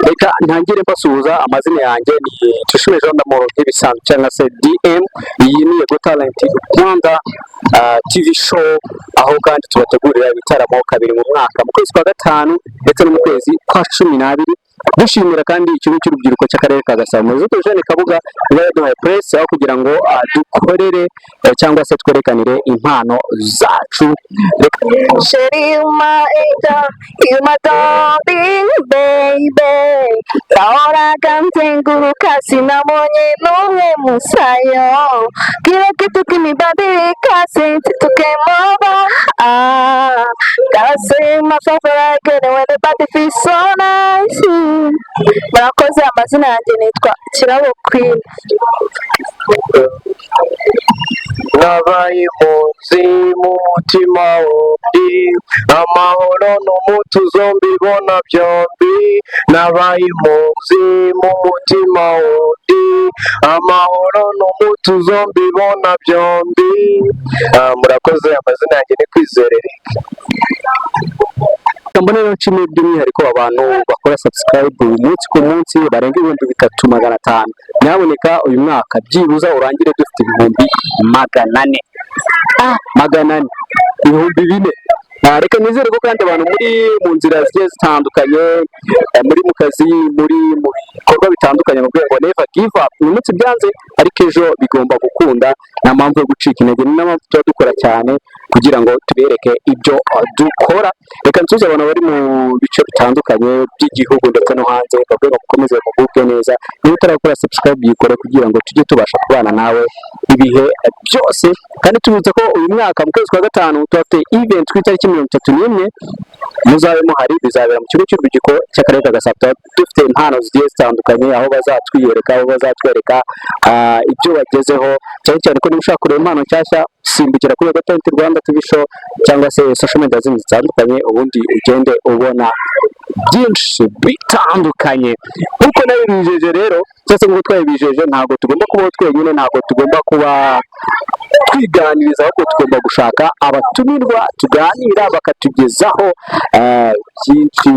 Reka ntangire mbasuhuza. Amazina yanjye ni Tushime Jean d'Amour nk'ibisanzwe, cyangwa se DM. Iyi ni Yego Talent Rwanda TV show, aho kandi tubategurira ibitaramo kabiri mu mwaka, mu kwezi kwa gatanu ndetse no mu kwezi kwa 12. Dushimira kandi ikigo cy'urubyiruko cy'akarere ka Gasabo, Umuyobozi Jeanne Kabuga, iba yaduhaye press aho kugira ngo dukorere cyangwa se twerekanire impano zacu. Reka Chérie, you my angel, you my darling baby. Nahoraga nzenguruka, sinabonye n'umwe musayo. Kila kitu kimebadilika since you came over. Ah, gotta say my favorite girl when the body feels so nice. Murakoze, amazina yanjye nitwa Kirabo Queen. Nabaye impunzi mu mutima wundi, amahoro n'umutuzo mbibona byombi. Nabaye impunzi mu mutima wundi, amahoro n'umutuzo mbibona byombi. Murakoze, amazina yanjye ni Kwizera Eric. Mbona rero nshimiye by'umwihariko abantu bakora subscribe umunsi ku munsi barenga 3500. Nyaboneka uyu mwaka byibuza urangire dufite 400,000, 400, 4000. Reka nizere ko kandi abantu muri mu nzira zigiye zitandukanye, muri mu kazi, muri mu bikorwa bitandukanye, mu rwego never give up. Uyu munsi byanze, ariko ejo bigomba gukunda. Nta mpamvu yo gucika intege, ni nayo mpamvu tuba dukora cyane kugira ngo tubereke ibyo dukora. Reka nsuhuze abantu bari mu bice bitandukanye by'igihugu ndetse no hanze, mbabwire ngo mukomeze mugubwe neza. Niba utarakora subscribe, yikore kugira ngo tujye tubasha kubana nawe ibihe byose. Kandi tubibutsa ko uyu mwaka mu kwezi kwa gatanu tuhafite event ku itariki 31, muzabe muhari. Bizabera mu kigo cy'urubyiruko cy'akarere ka Gasabo. Tuba dufite impano zigiye zitandukanye, aho bazatwiyereka, aho bazatwereka ibyo bagezeho, cyane cyane ko niba ushaka kureba impano nshyashya, simbukira kuri Yego Talent Rwanda TV show cyangwa se social media zindi zitandukanye, ubundi ugende ubona byinshi bitandukanye. Nk'uko nabibijeje rero, cyangwa se nk'uko twabibijeje, ntabwo tugomba kubaho twenyine, ntabwo tugomba kuba twiganiriza, ahubwo tugomba gushaka abatumirwa tuganira bakatugezaho byinshi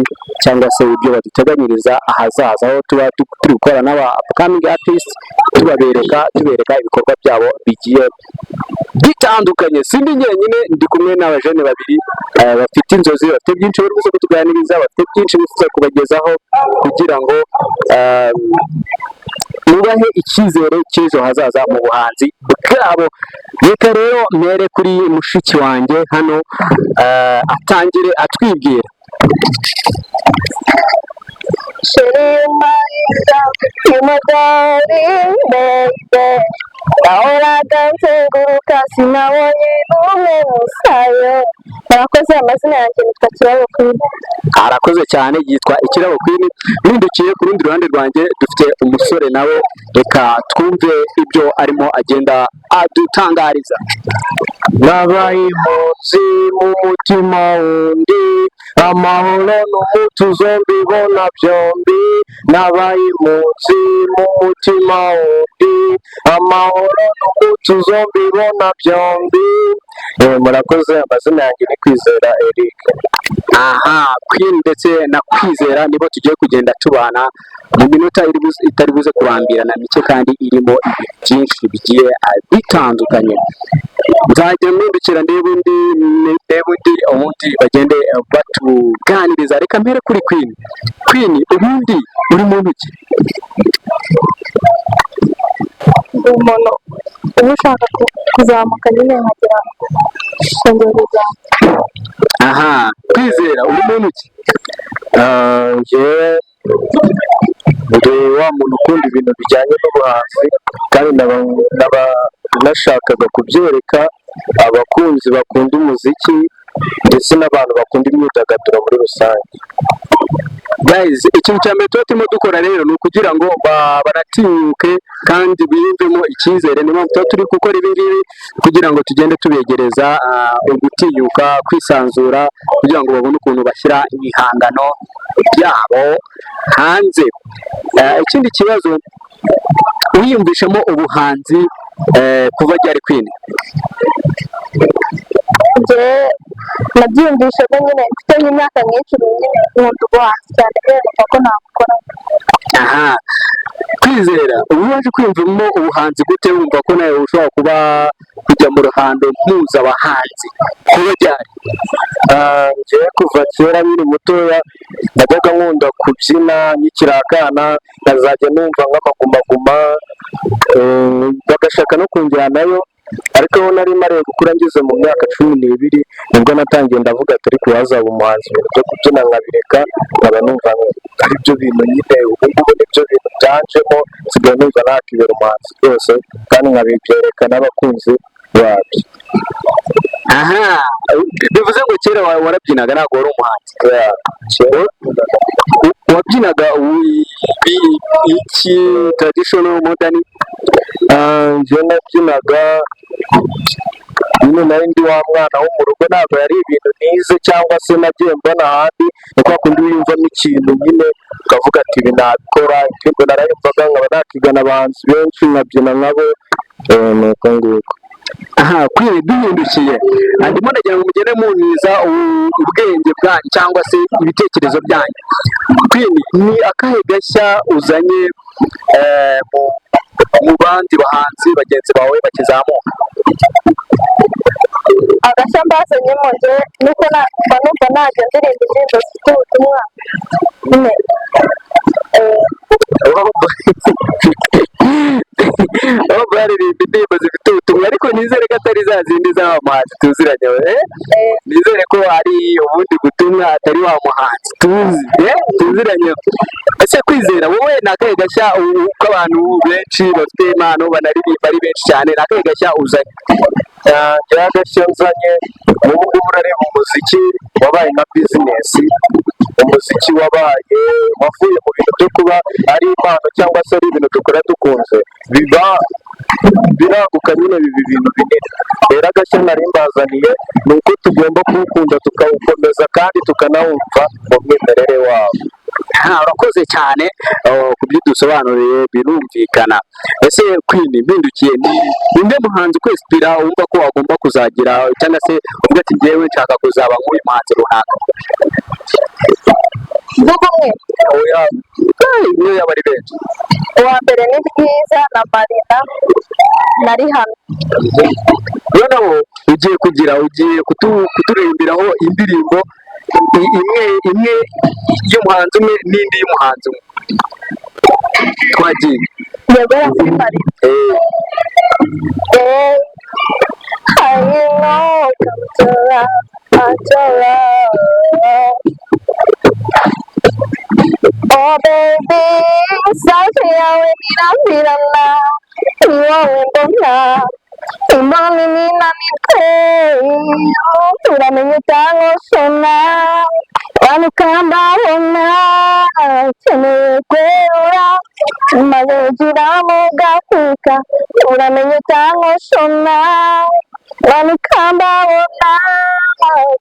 cyangwa se ibyo baduteganyiriza ahazaza, aho tuba turi gukora n'aba upcoming artists, tubabereka, tubereka ibikorwa byabo bigiye bitandukanye. Sindi njyenyine, ndi kumwe n'abajene babiri bafite inzozi, bafite byinshi bari buze kutuganiriza, bafite byinshi bifuza kubagezaho kugira ngo mubahe icyizere cy'ejo hazaza mu buhanzi bwabo. Reka rero mpere kuri mushiki wanjye hano, atangire atwibwira. Chérie, you my angel, you my darling baby. Nahoraga nzenguruka, sinabonye n'umwe musayo. Murakoze, amazina yanjye nitwa Kirabo Queen. Arakoze cyane, yitwa Ikirabo Queen. Mpindukiye ku rundi ruhande rwanjye, dufite umusore nawe, reka twumve ibyo arimo agenda adutangariza. Nabaye impunzi mu mutima wundi, amahoro n'umutuzo mbibona byombi. Nabaye impunzi mu mutima wundi, amahoro n'umutuzo mbibona byombi. Murakoze, amazina yanjye ni Kwizera Eric. Aha, Queen ndetse na Kwizera nibo tugiye kugenda tubana mu minota itari buze kurambirana mike, kandi irimo ibintu byinshi bigiye bitandukanye. Nzajya mpindukira ndebe undi, ndebe undi, ubundi bagende batuganiriza. Reka mpere kuri Queen. Queen, ubundi uri muntu ki? Ndi umuntu uba ushaka kuzamuka nyine, nkagera kongera kuzamuka. Aha, Kwizera, uri muntu ki? Njyewe ndi wa muntu ukunda ibintu bijyanye n'ubuhanzi, kandi nkaba nashakaga kubyereka abakunzi bakunda umuziki ndetse n'abantu bakunda imyidagaduro muri rusange. Guys, ikintu cya mbere tuba turimo dukora rero ni ukugira ngo banatinyuke kandi biyumvemo icyizere. Niyo mpamvu tuba turi gukora ibi ngibi, kugira ngo tugende tubegereza ugutinyuka, kwisanzura, kugira ngo babone ukuntu bashyira ibihangano byabo hanze. Ikindi kibazo, wiyumvishemo ubuhanzi Kuva ryari, Queen? Njye nabyiyumvishe ko nyine mfite nk'imyaka nk'icumi, nyine nkunda ubuhanzi cyane, rero numva ko nabukora. Aha, Kwizera, ubu waje kwiyumvamo ubuhanzi gute? Wumva ko nawe ushobora kuba kujya mu ruhando mpuzabahanzi kuba ryari? Ah, njyewe kuva kera nkiri mutoya najyaga nkunda kubyina nkikiri akana, nkazajya numva nk'amagumaguma, bagashaka no kunjyanayo. Ariko aho nari mariye gukura, ngeze mu myaka 12, nibwo natangiye ndavuga ati: "Ariko wazaba umuhanzi, ibintu byo kubyina nkabireka," nkaba numva ari byo bintu nyine. Ubu ngubu nibyo bintu byanjemo, nsigaye numva nakibera umuhanzi rwose, kandi nkabibyereka n'abakunzi babyo. Aha, bivuze ngo kera warabyinaga, ntabwo wari umuhanzi? Yeah, kera. Wabyinaga iki? Traditional, modern? Ah, njye nabyinaga nyine, nari ndi wa mwana wo mu rugo, ntabwo yari ibintu nize cyangwa se nagiye mbona ahandi. Ni kwa kundi wiyumvamo ikintu nyine ukavuga ati: "Ibi nabikora." Indirimbo narayumvaga, nkaba nakigana abahanzi benshi, nkabyina nkabo. Ni uko nguko. Aha, Queen, duhindukiye, ndimo ndagira ngo mugende muniza ubwenge bwanyu cyangwa se ibitekerezo byanyu. Queen, ni akahe gashya uzanye mu bandi bahanzi bagenzi bawe bakizamuka? Agashya mbazanyemo njye nuko mba numva najya ndirimba indirimbo zifite ubutumwa nyine. Aho baririmba indirimbo zifite ubutumwa, ariko nizere ko atari za zindi z'aba muhanzi tuziranye, eh? Eh. Nizere ko ari ubundi butumwa, atari wa muhanzi tuzi, tuziranye. Ese Kwizera, wowe ni akahe gashya, uko abantu benshi bafite impano banaririmba ari benshi cyane, ni akahe gashya uzanye? Njyewe agashya nzanye, ubu ngubu urareba umuziki wabaye nka business. Umuziki wabaye, wavuye mu bintu byo kuba ari impano cyangwa se ari ibintu dukora dukunze, biba biraguka nyine, biba ibintu binini. Rero agashya nari mbazaniye ni uko tugomba kuwukunda, tukawukomeza, kandi tukanawumva mu mwimerere wawo. Aha, urakoze cyane, oh, ku byo dusobanuriye birumvikana. Ese Queen, mpindukiye, ni ninde muhanzi ukwinspira, wumva ko wagomba kuzagira, cyangwa se uvuga ati: "Njyewe nshaka kuzaba nk'uyu muhanzi runaka"? Mvuga umwe? Oya, niyo yaba ari benshi. Uwa mbere ni Bwiza na Marina na Rihanna. Noneho ugiye kuturirimbiraho indirimbo imwe imwe y'umuhanzi umwe n'indi y'umuhanzi umwe. Twagiye. Ngiye guhera kuri Marina. Eh. I know come to love, to love. Oh baby, sauti yawe irambirana, ni wowe mbona, imana ninanirwe, turamenye utankosona, wanukambabona, keneye kwerura, maze ugira mu gafuka, uramenye utankosona, wanukambabona,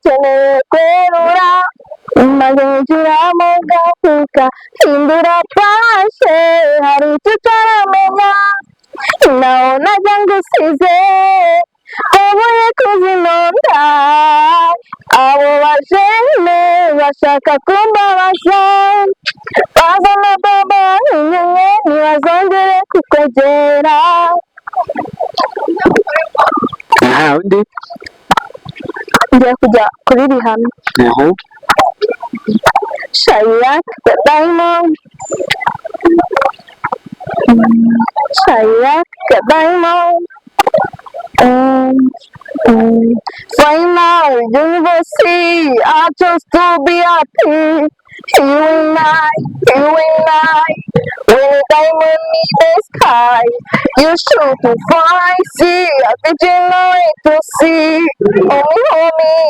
keneye kwerura, maze ugira mu gafuka, hindura page, hari icyo utaramenya, naho najya ngusize, ubuye kuzinonda, abo bajene bashaka kumbabaza, bazana baba inyenyeri, ntibazongere kukwegera. Aha, undi? Ngiye kujya kuri Rihanna. Aha. Shine like the diamond. Shine like a diamond. Final university, I chose to be happy. You and I, you and I, when a diamond in the sky, you shoot to find, see, a vision to see. Only homie,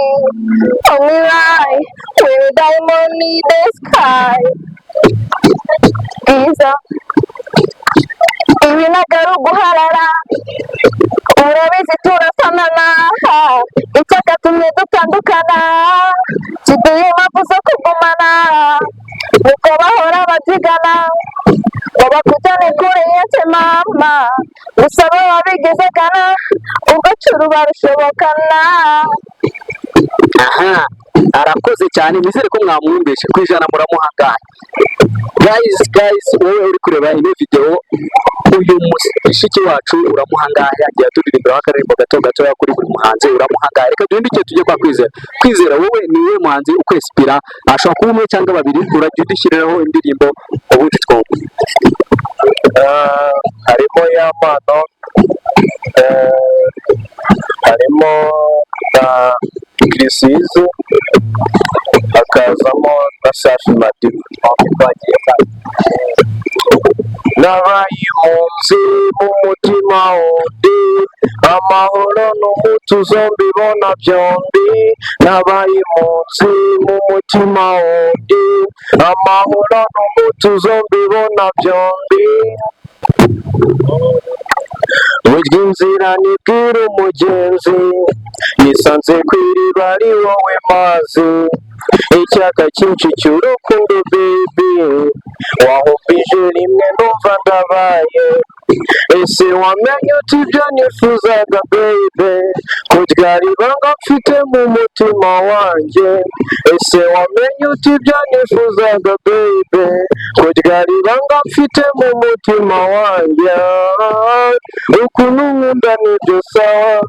only lie, when a diamond in the sky. Bwiza, ibi ntabwo ari uguharara, urabizi turafanana, icyakatumye dutandukana kiduha impamvu zo kugumana, nuko bahora babyigana ngo Bakujyane kure yese mama, gusa wabigize kana ugacura barushobokana. Aha, arakoze cyane. Nizere ko mwamwumvishe. Ku 100 muramuhangaye. Guys, guys, wowe uri kureba ino video, uyu mushiki wacu uramuhangaye. Agiye aturirimbiraho akaririmbo gato gatoya kuri buri muhanzi. Uramuhangaye. Reka duhinduke tujye kwa Kwizera. Kwizera, wowe ni wowe muhanzi ukwinspira? Ashobora kuba umwe cyangwa babiri, urajya udushyiriraho indirimbo ubundi twumva. Ah, harimo Yampano, harimo na Chriss Eazy, hakazamo na Safi Madiba. Nabaye impunzi mu mutima wundi, amahoro n'umutuzo mbibona byombi. Nabaye impunzi mu mutima wundi, amahoro n'umutuzo mbibona byombi. Burya inzira nibwira umugenzi, nisanze ku iriba ari wowe mazi. Icyaka cyinshi cy'urukundo, baby, wahumbije rimwe numva ndabaye. Ese wamenye uti ibyo nifuzaga, baby, ko ryari ibanga mfite mu mutima wanjye? Ese wamenye uti ibyo nifuzaga, baby, ko ryari ibanga mfite mu mutima wanjye? Ukuntu nkunda nibyo sawa,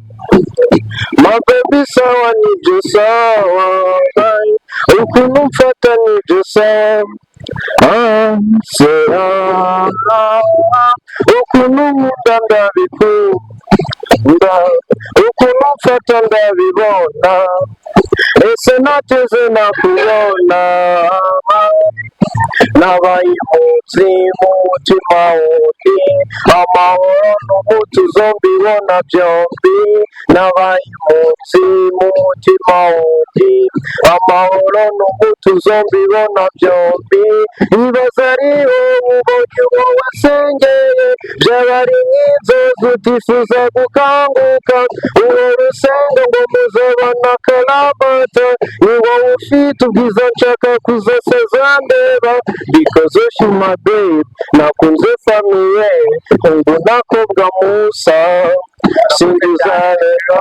my baby, sawa nibyo sawa. Ukuntu mfata nibyo sawa. Ah, sawa. Ukuntu nkunda ndabikunda, ukuntu mfata ndabibona. Ese nateze nakubona? Nabaye impunzi mu mutima wundi, amahoro n'umutuzo mbibona byombi. Nabaye impunzi mu mutima wundi, amahoro n'umutuzo mbibona byombi. Ibaze ari wowe ubonye uwo wasengeye, byaba ari nk'inzozi utifuza gukanguka. Uwo rusenga ngo muzobana akaramata, ni wowe ufite ubwiza nshaka kuzaseza ndeba. Because of you, my babe, nakunze famille ngo nakobwa musa singuzareba.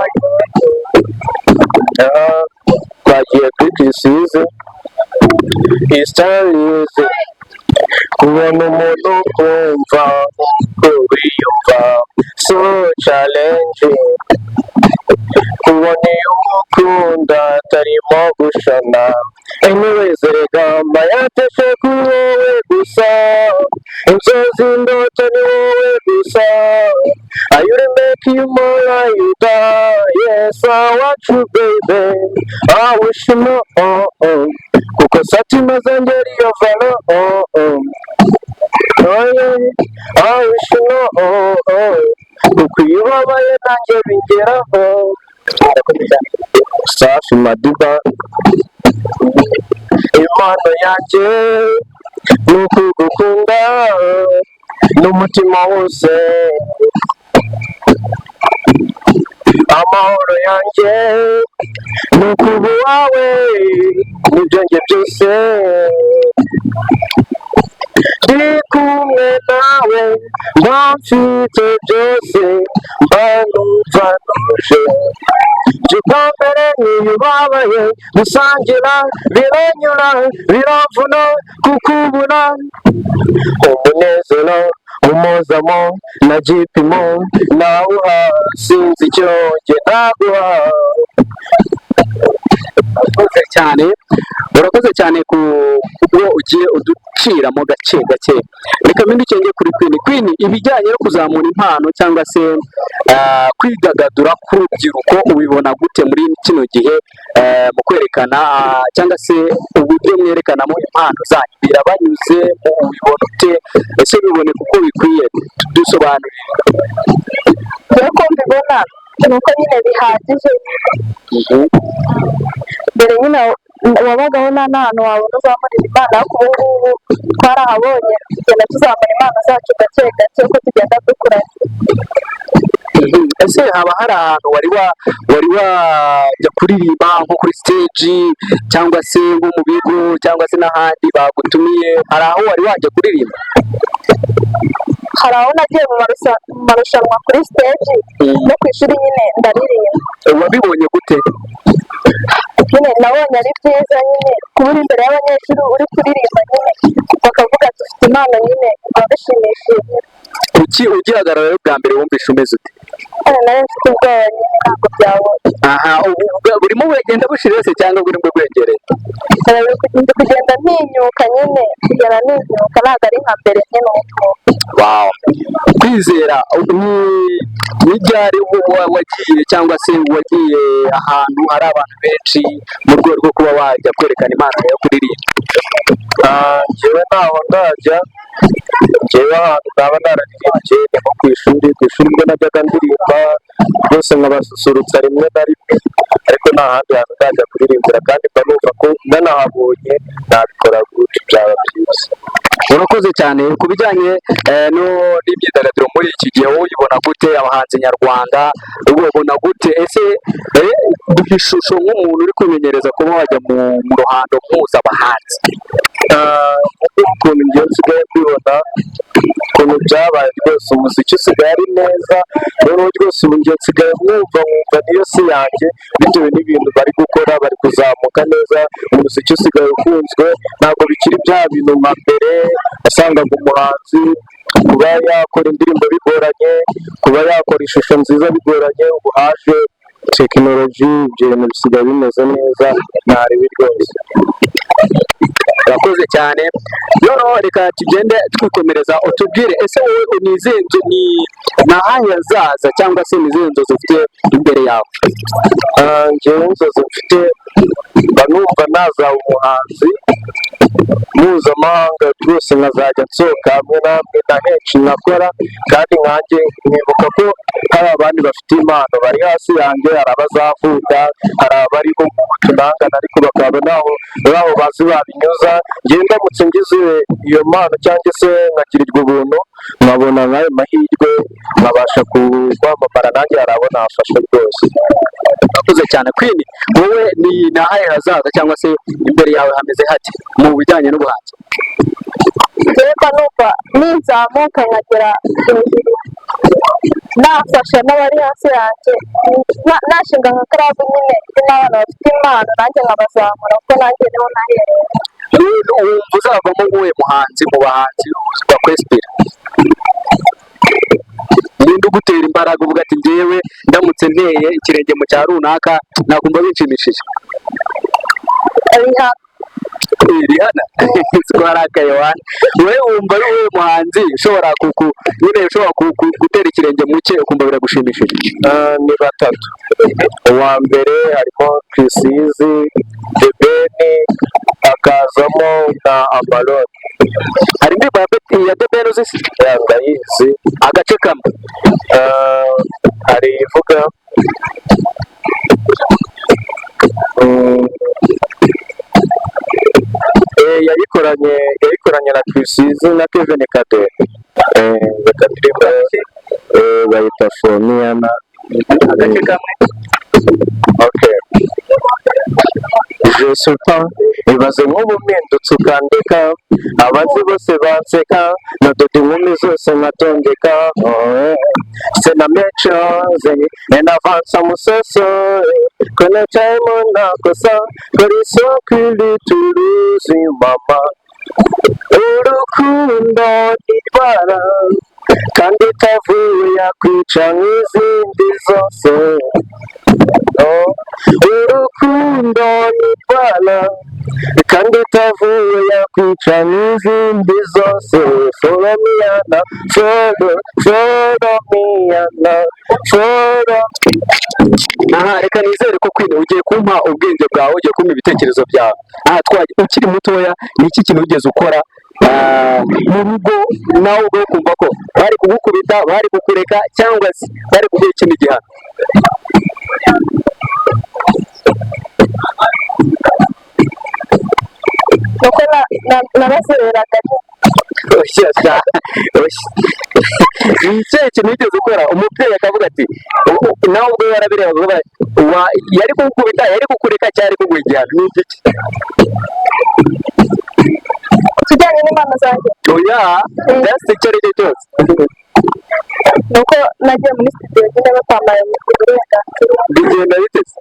Twagiye kuri Chriss Eazy. Isitarizi kubona umuntu kumva ko wiyumva, so challenging. Kubona iyo umukunda atarimo gushana. Anyways, erega mayateshe kuri wowe gusa, inzozi ndoto ni wowe gusa. I will make you more like you die. Yes, I want you, baby. I wish you know, oh. Kuko satima zanjye ariyo valo, oh. Oh, yeah. I wish you know, oh. Kuko iyo ubabaye nanjye bingeraho. Safi Madiba, impano yanjye ni ukugukunda n'umutima wose. Amahoro yanjye ni ukuba uwawe n'ibyanjye byose. Ndi kumwe nawe mba mfite byose, mba numva ntuje. Njye mbere niyo ubabaye gusangira biranyura, biravuna kukubura. Umunezero umuzamo na gipimo nawuha, sinzi icyo njye naguha. Urakoze cyane, urakoze cyane ku kubwo ugiye uduciramo gake gake. Reka mpinduke njye kuri Queen. Queen, ibijyanye no kuzamura impano cyangwa se kwidagadura k'urubyiruko ubibona gute muri kino gihe, mu kwerekana cyangwa se uburyo mwerekanamo impano zanyu birabanyuze? Mu ubibona ute? Ese biboneka uko bikwiye? Dusobanurire. Uko mbibona ni uko nyine bihagije. Mbere nyine wabagaho nta n'ahantu wabona uzamurira impano, ariko ubu ngubu twarahabonye, tugenda tuzamura impano zacu gake gake uko tugenda dukura. Ese haba hari ahantu wari wajya kuririmba, nko kuri stage cyangwa se nko mu bigo cyangwa se n'ahandi bagutumiye, hari aho wari wajya kuririmba? Hari aho nagiye mu marushanwa kuri stage no ku ishuri nyine ndaririmba. Wabibonye gute? Nyine nabonye ari byiza nyine kuba uri imbere y'abanyeshuri uri kuririmba nyine, bakavuga ati ufite impano nyine, biba bishimishije. Kuki ugihagarara bwa mbere wumvishe umeze ute? Hano nari mfite ubwoba nyine, ntabwo byabura. Aha, ubu burimo buragenda bushira yose cyangwa burimo bwegereye? Ndi kugenda ntinyuka nyine, kugenda ntinyuka, ntabwo ari nka mbere nyine ubu ngubu. Wow. Kwizera, ni ryari wagiye cyangwa se wagiye ahantu hari abantu benshi mu rwego rwo kuba wajya kwerekana impano yo kuririmba? Ah, njyewe ntaho ndajya. Njyewe ahantu naba nararirimbye ni nko ku ishuri. Ku ishuri ubwo najyaga ndirimba rwose nkabasusurutsa rimwe na rimwe, ariko nta handi hantu ndajya kuririmbira, kandi mba numva ko nanahabonye nabikora gutyo byaba byiza. Urakoze cyane. Ku bijyanye n'imyidagaduro muri iki gihe, wowe uyibona gute? Abahanzi nyarwanda ubabona gute? Ese duha ishusho nk'umuntu uri kwimenyereza kuba wajya mu ruhando mpuzabahanzi. Ah, ukuntu njyewe nsigaye mbibona, ukuntu byabaye rwose, umuziki usigaye ari neza. Noneho rwose ubu njye nsigaye mwumva nkumva niyo si yanjye, bitewe n'ibintu bari gukora, bari kuzamuka neza. Umuziki usigaye ukunzwe, ntabwo bikiri bya bintu nka mbere wasangaga umuhanzi kuba yakora indirimbo bigoranye, kuba yakora ishusho nziza bigoranye. Ubu haje tekinoloji, ibyo bintu bisigaye bimeze neza, ntaribi rwose. Urakoze cyane. Noneho reka tugende twikomereza, utubwire, ese wowe ni izihe nzu, ni ahahe hazaza cyangwa se ni izihe nzozi ufite imbere yawe? Ah, njyewe inzozi mfite, mba numva nazaba umuhanzi mpuzamahanga rwose, nkazajya nsohoka hamwe na hamwe na henshi nkakora, kandi nkanjye nkibuka ko hari abandi bafite impano bari hasi yanjye, hari abazavuka, hari abariho tunangana ariko bakaba naho bazi babinyuza. Njyewe ndamutse ngize iyo mpano cyangwa se nkagirirwa ubuntu nkabona nk'ayo mahirwe nkabasha kwamamara, nanjye hari abo nafasha rwose. Urakoze cyane. Queen, wowe ni ahahe hazaza cyangwa se imbere yawe hameze hate mu bijyanye n'ubuhanzi? Njyewe mba numva ninzamuka nkagera hejuru nafasha n'abari hasi yanjye, nashinga nka club nyine irimo abana bafite impano, nanjye nkabazamura kuko nanjye niho nahereye. Wumva uzavamo nk'uwuhe muhanzi mu bahanzi bakwinspira? Ninde ugutera imbaraga uvuga ati njyewe ndamutse nteye ikirenge mu cya runaka nakumva binshimishije? Rihanna. Rihanna? Siko harakaye wana. Wowe wumva ari uwuhe muhanzi ushobora kuku nyine ushobora gutera ikirenge mu cye ukumva biragushimishije? Ah, ni batatu. Uwa mbere harimo Chriss Eazy, The Ben, hakazamo na Amalon. Hari indirimbo ya The Ben uzi se? Yeah, ndayizi. Agace kamwe. Ah, hari ivuga yayikoranye na Chriss Eazy na Kevin Kade, bakadirimba bayita Fomiana. Agace kamwe. Okay. Je sais pas, ibaze nk'ubu mpindutse ukandeka, abazi bose banseka, nadoda inkumi zose nkatondeka. Oh, c'est la même chose en avance musoso kona time nakosa kuri sokuli turuzi mama. Urukundo nirwara kandi itavuye yakwica nk'izindi zose. Oh, urukundo nirwara kandi itavuye yakwica nk'izindi zose. Follow me Anna, follow, follow me Anna, follow. Aha, reka nizere ko Queen ugiye kumpa ubwenge bwawe, ugiye kumpa ibitekerezo byawe. Aha twagiye, ukiri mutoya ni iki kintu wigeze ukora mu rugo nawe ubwo kumva ko bari kugukubita, bari kukureka cyangwa se bari kuguha ikindi gihano? Nuko nabazereraga nyine. Oya sha, oya. Ni ikihe kintu wigeze ukora umubyeyi akavuga ati nawe ubwo yarabireba akavuga ati, yari kugukubita, yari kukureka cyangwa yari kuguha igihano? Ni igiki? Kijyanye n'impano zanjye? Oya, just icyo ari cyo cyose. Ni uko nagiye muri studio nyine batampaye uburenganzira. Bigenda bite se?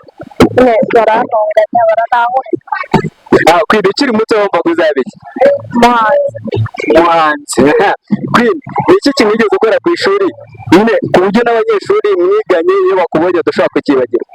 Nyine barantonganya, baranankubita. Ah, Queen, ukiri muto wumvaga uzaba iki? Umuhanzi. Umuhanzi. Queen, ni iki kintu wigeze ukora ku ishuri nyine ku buryo n'abanyeshuri mwiganye iyo bakubonye badashobora kukibagirwa?